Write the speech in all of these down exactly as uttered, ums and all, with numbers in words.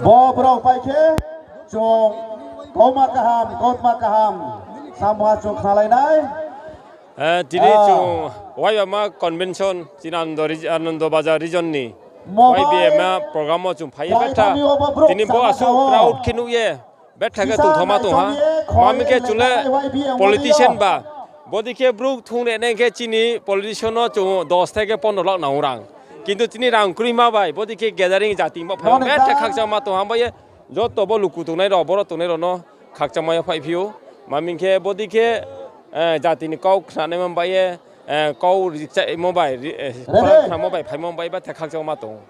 Bo brao pai khe chung kauma kaham, kautma kaham samha chung khnalai nai. Eh, tini chung Waibama Convention, chini Anando reg-, Anando Bazar region ni Y B M a program wo chung phai ye betha. Tini bo asuh crowd khe nuh ye betha khe tongthaoma tong ha. Mami khe chung le politician ba. Bodei khe brouh thung re nai khe chini politician no chung dos theke pondro lakh nang ou rang. Kintu chini rang kroima bai, bodei khe gathering jati ba phai betha khakchangma tong ha, hambai ye joto bo luku tongnai rao, boro tongnai rao no khakchangma ye phaiphi ou. Mami khe bodei khe, eh, jati ni kau khnanaima bai ye, eh, kau richaimo bai, ri-, eh, khnamo bai, phaimo bai betha khakchangma tong ou.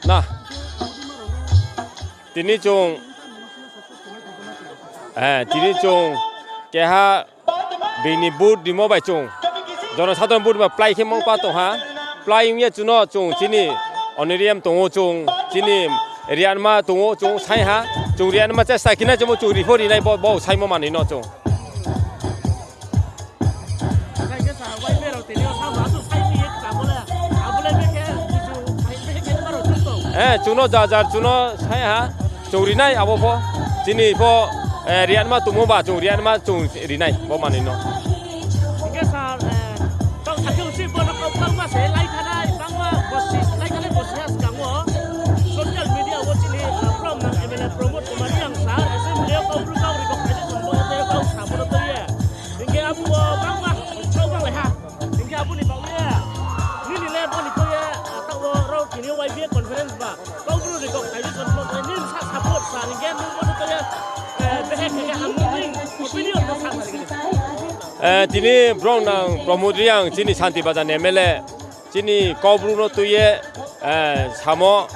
Na. Tini chung, eh, tini chung keha bini vote rimo bai chung, jonosadharon vote rimo bai plái khe mungpa tong ha. Plái ong ye chung no chung chini honorarium tong ou, chung chini rianma tong ou, chung sai ha. Chung rianma chesta khe nai, chung bo chung ri pho ri nai, bo, bo saimo manoi no chung. Eh, chung no jajar chung no sai ha, chung ri nai abo pho. Chini pho, eh, rianma tongmo ba chung rianma chung ri nai bo manoi no. Hing khe sir, eh, tong thang khe uchih bo no kau bangma se lai thanai, bangma bosi, lai thanai bosi ha skang wo social media wo chini, eh, prom nang M L A Pramod Kumar Reang sir, assembly yo kau bru kau recognition bo tei kau samo no tui ye. Hing khe abo bangma chau banglai ha. Hing khe abo ni baoh ye, nini le bo ni tui ye, ah, taoh wo rao tini Y B A conference ba, kau bru recognition bo tui ye, nini sa support sa, hing khe nung bo no tui ye, eh, behe khe khe ang nini opinion bo sa sa ri khe. Eh, tini brouh nang Pramod Reang, chini Santi Bazar ni M L A, chini kau bru no tui ye, eh, samo,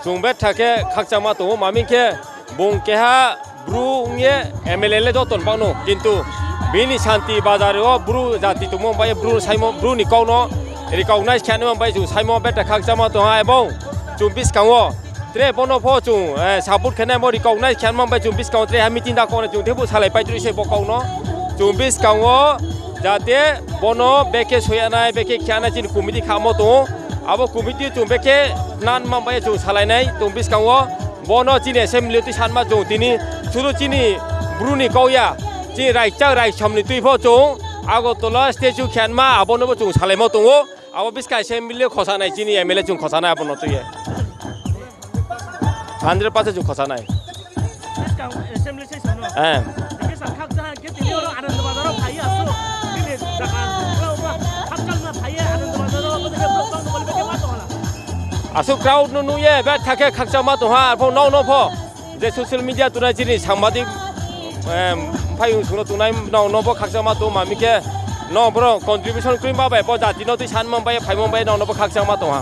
chung betha khe khakchangma tong ou, mami khe bung keha bru ong ye M L A le joto ni bang no, kintu bini Santi Bazar wo bru jati tongmo bai ye bru saimo, bru ni kau no recognize khe nai bai chung saimo betha khakchangma tong ha, ebong chung buskang wo tre bo no pho chung, eh, support khe nai mo recognize khe nai bai chung buskang wo tre ha meeting da kau nai chung thebu salai pai tru se bo kau no. Chung buskang wo jate bo no bekhe soya nai, bekhe khe nai chini committee khamo tong ou. Abo committee chung bekhe nan ma bai ye chung salai nai chung buskang wo. Bo no chini assembly tui sanma chung tini, sudu chini bru ni kau ya, chini raichak raisom ni tui pho chung Agartala statue khe nai ma abo no bo chung salaimo tong ou. Abo buskang assembly khosa nai chini M L A chung khosa nai abo no tui ye. Hundred percent chung khosa nai. Buskang assembly session no. Eh. Hing khe sa khakchang khe tini oro Anand Bazar wo phai ye asuh. Nini jaga wo ma khakchang ma phai ye Anand Bazar wo, bo de khe brouh bang no bali khe ma tong hala. Asuh crowd no nuh ye betha khe khakchangma tong ha, arphuh nrao no pho. Je social media tongnai chini sangbadik, em, phai ong sung no tongnai nrao no pho khakchangma tong, mami khe nrao boro contribution kroima bai, bo jati no tui sanma bai, phaimo bai nrao no pho khakchangma tong ha.